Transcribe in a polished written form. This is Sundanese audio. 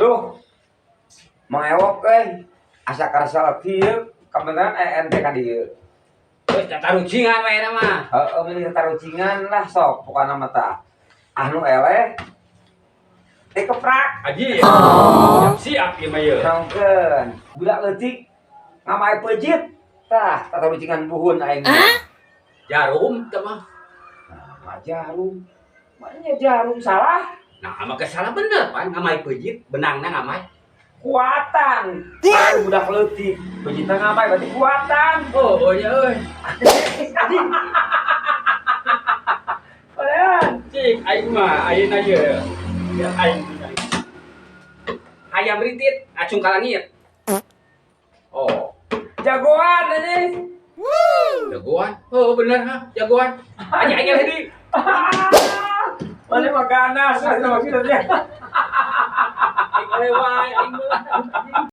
Duh. Mang Ewok euy. Asa karasa kieu kabeneran aya ente ka dieu. Wes tatarucingan wae na mah. Heeh, mending tarucingan lah sok pokona mah tah. Anu eleh dikeprak. Aji. Siap siap ieu mah ieu. Nongkeun. Budak leutik ngamai peujeut. Tah, tatarucingan buhun aing mah. Jarum teh mah. Nah, jarum. Makanya jarum salah. Nah, make salah bener pan ngamai peujeut, benangna ngamai. Kuatan. Kalau budak leutik, peujitna ngamai berarti kuatan. Oh, iya euy. Aji. Kalian. Cik, aing mah ayeuna ieu. Ya aing. Hayam ritit, acung ka langit. Oh, Jagoan ini. Jagoan. Oh, bener ha, jagoan. Aja aing deui. Mana mah ganas maksudnya. Aing lewat, aing mah.